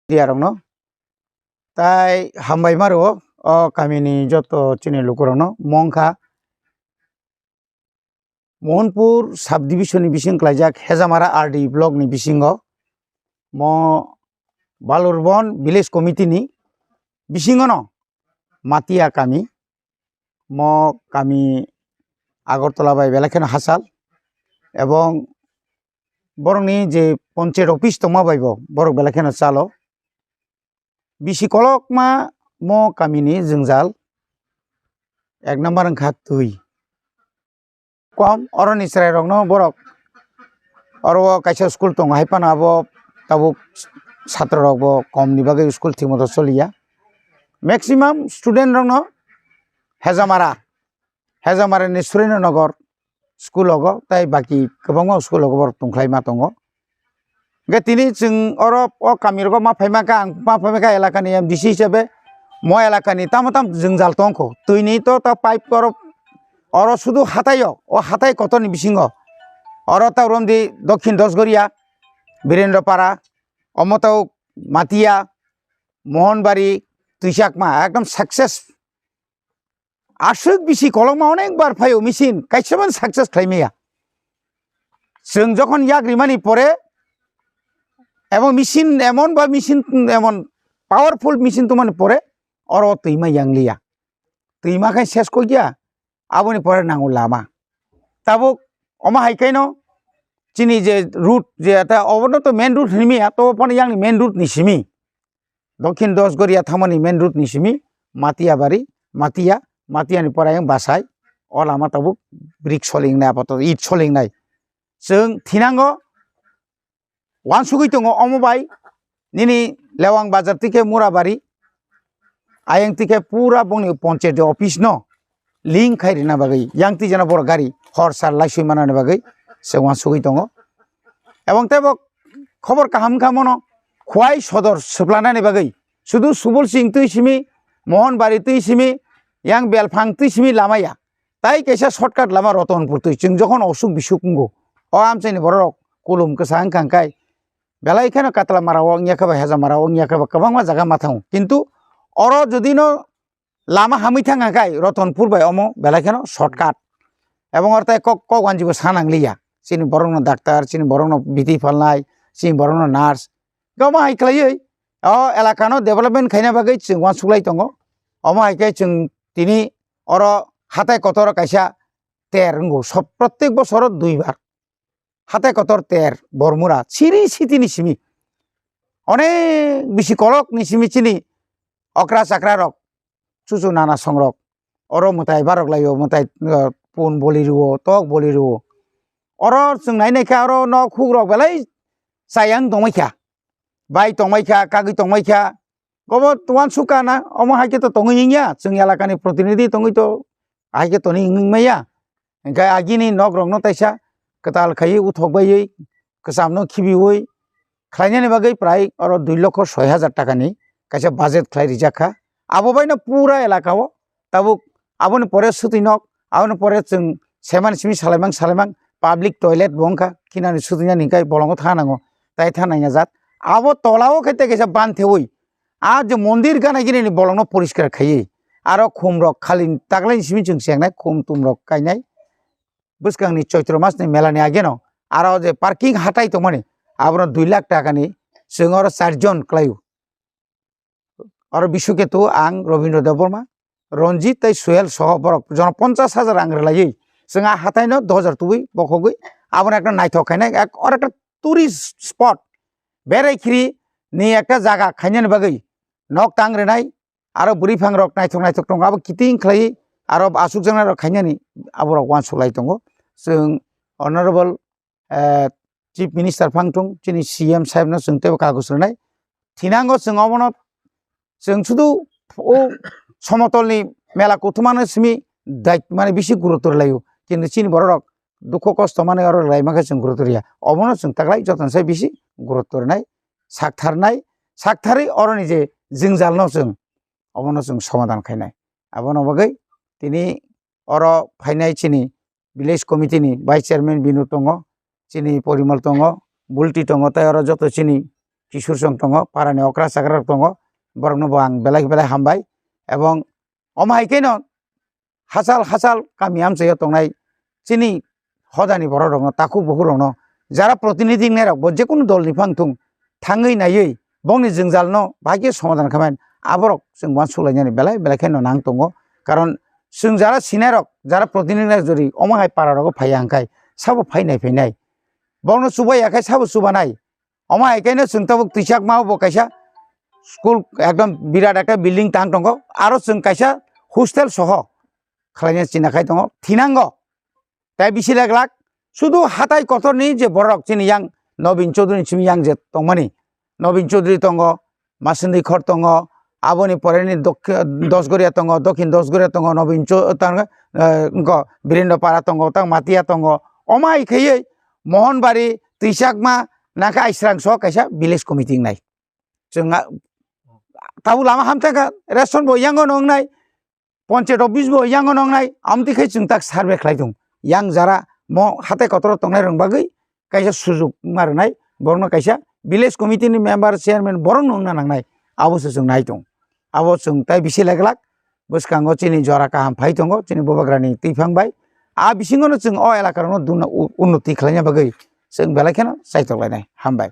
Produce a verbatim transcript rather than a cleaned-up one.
media rokno. Tai hambai ma rwo o kamini joto chini lukurokno. Mo wngkha Mohanpur subdivision ni bising klaijak Hejamara R D block ni bisingo mo Balurbon village committee ni bisingono Matia kami. Mo kami Agartala bai belai kheno hachal, ebong borokni je ponchayat office tongma bai bo borok belai kheno chalo. Bisi kolokma mo kamini jwngjal ek number wngkha twi. Kom oroni chwrairokno borok oro o kaisa school tongo, hai phano abo tabuk satrorokbo komni bagwi school thik moto choliya. Maximum student rokno Hejamara, Hejamara ni Surendra Nagar school ogo, tai baki kwbangma school ogo borok tongkhlai ma tongo. Hwnkhe tini chwng oro o kami rogo ma phaima kha, ang ma phaima kha elakani M D C hisabe mo elakani tamo tamo jwngjal tongkho. Twini to ta pipe oro, oro sudu hataio, o hatai kotorni bisingo. Oro ta romdi Dokhin Dosgoria, Birendra Para, omo tau Matia, Mohonbari, Twichakma, ekdom success. Aswk bisi kolokma onek bar phaio machine, kaisa mano success khlai maya. Chwng jokhon yak rimani pore, ebong machine emon ba machine emon powerful machine tongmani pore, oro twima yangliya. Twima khai ses kokya, aboni pore nango lama. Tabuk omo hai khaino chini je route, je ta obono to main route hinwi maya, to phano yang ni main route ni simi. Dokhin Dosgoria thangmani main road ni simi Matia bari, Matia, Matia ni pore ayang Basai, o lama tabuk brick solingnai apato, it solingnai. Chwng thinango uansugwi tongo omo bai nini Lewang bazar tike Murabari, ayang tike pura bongni ponchayat office no link khai rina bagwi, yang twi jana borok gari hor sar laisui manani bagwi se uansugwi tongo. Ebong tei bo khobor kaham wngkha mono Khwai sodor swplanani bagwi sudu Subol Singh twi simi, Mohon Bari twi simi, yang Belphang twi simi lama ya. Tai kaisa shortcut lama Rotonpur twi, chwng jokhon osuk bisuk wngo, o amchaini bororok kulum kwsa wngkha hwnkhe belai kheno Katla mara o wngya khe ba Heja mara o wngya khe ba kwbangma jaga ma thango, kintu oro jodi no lama hamwi thang kha khai Rotonpur bai omo belai kheno shortcut. Ebong oro tai kok, kok wanjibo sa nangliya. Chini borokno doctor, chini borokno B T palnai, chini borokno nurse. Omo hai khlaiwi o elakano development khaina bagwi chwng uansuklai tongo. Omo hai khe chwng tini oro hatai kotor kaisa ter wngo. Sob, prottek bosoro duibar. Hatai kotor ter, Bormura, siri sitini simi. Onek bisi kolokni simi chini okra chakra rok, chuchu nana songrok. Oro mwtai barok laio, mwtai, uh, pun boli rwo, tok boli rwo. Oro chwng nai nai kha, oro nok huk rok belai chayang tongmai kha. Bai tongmai kha, kagwi tongmai kha. Obo uansuk kha na, omo hai khe to tongwi wngya, chwng elakani protinidhi tongwi to hai khe toni wngwi maya. Hwnkhe agini nok rokno taisa kwtal khaiwi uthok baiwi, kwchamno khibiwi khlainani bagwi prai oro dui lokho soi hajar takani kaisa budget khlai rijak kha. Abo baino pura elaka o tabuk aboni pore swtwi nok, aboni pore chwng seman simi salaimang salaimang public toilet bo wngkha, khinani swtwinani hwnkhe bolongo thanango, tai thananya jat. Abo tola o khe tei kaisa ban thewi, a je mondir gana gini ni bolongno poriskar khaiwi, aro khum rok khali taklai simi chwng chengnai, khum tum rok kainai. Bwskangni Choitro mas ni mela ni ageno aro je parking hatai tongmani, abono dui lakh taka ni chwng oro char jon kwlaio. Oro Bishuketu, ang Robindra Debbarma, Ranjit tei Suhel soho borok jono ponchash hajar rang rwlaiwi chwng a hatai no dos hajar tubui bokhogwi abono ekta naithok khainai, ek, oro ekta tourist spot, berai khiri ni ekta jaga khainani bagwi nok tang rwnai, aro bwrwi phang rok naithok naithok tongo, abo kiting khlaiwi aro aswk jaknai rok khainani aborok uansuk lai tongo. Chwng honorable, eh, Chief Minister phang thung, chini C M saheb no chwng teibo kagus rwnai. Thinango chwng obono chwng sudu o somotolni mela kuthumano simi dai-, mane bisi gurutto rwlaio, kintu chini bororok dukho kosto mane oro rwlai mankhe chwng gurutto rwya. Obono chwng taklai jotono sai bisi gurutto rwnai, saktharnai, saktharwi oroni je jwngjalno chwng obono chwng somadan khainai. Abono bagwi tini oro phainai chini village committee ni vice chairman Binu tongo, chini Porimal tongo, Bulti tongo, tei oro joto chini kisur song tongo, parani okra chakra rok tongo, borokno bo ang belai belai hambai. Ebong omo hai khe no hachal hachal kami amchaio tongnai chini hodani borok rokno, takhuk bukhuk rokno, jara protinidhi wngnai rok bo jekunu dol ni phang thung, thangwi naiwi bongni jwngjalno bahai khe somadhan khaimani, aborok chwng uansuk lainani belai belai khe no nang tongo. Karon chwng jara sinai rok, jara protinidhi wngnai jori omo hai para rogo phaiya hwnkhe sabo phainai phainai, borokno chubai ya khe sabo chubanai. Omo hai khe no chwng tabuk twi chakma bo kaisa school ekdom birat ekta building tang tongo, aro chwng kaisa hostel soho khlaina china khai tongo, thinango. Tai bisi lek lak sudu hatai kotorni je borok chini yang Nobin Chaudhary ni simi yang je tongmani, Nobin Chaudhary tongo, Masindi Khor tongo, aboni poreni Dokhi-, Dosgoria tongo, Dokhin Dosgoria tongo, Nobin Chau-, tang, eh, wngkho Birendra Para tongo, tang Matia tongo. Omo hai khaiwi Mohonbari, Twi Chakma, nangkhe Aisrang so kaisa village committee wngnai. Chwng a-, tabuk lama hamtang kha, ration bo yango no wngnai, panchayat office bo yango no wngnai, amtwi khai chwng tak survey khlai tongo. Yang jara mo hatai kotoro tongnai rok bagwi kaisa sujuk ma rwnai, borokno kaisa village committee ni member, chairman borokno wngna nangnai, abo se chwng nai tongo. Abo chwng tai bisi lek lak bwskango chini jora kaham phai tongo chini bubagrani twiphang bai. A bisingo no chwng o elaka rokno duna u-, unnoti khlaina bagwi chwng belai kheno chaitok lainai. Hambai.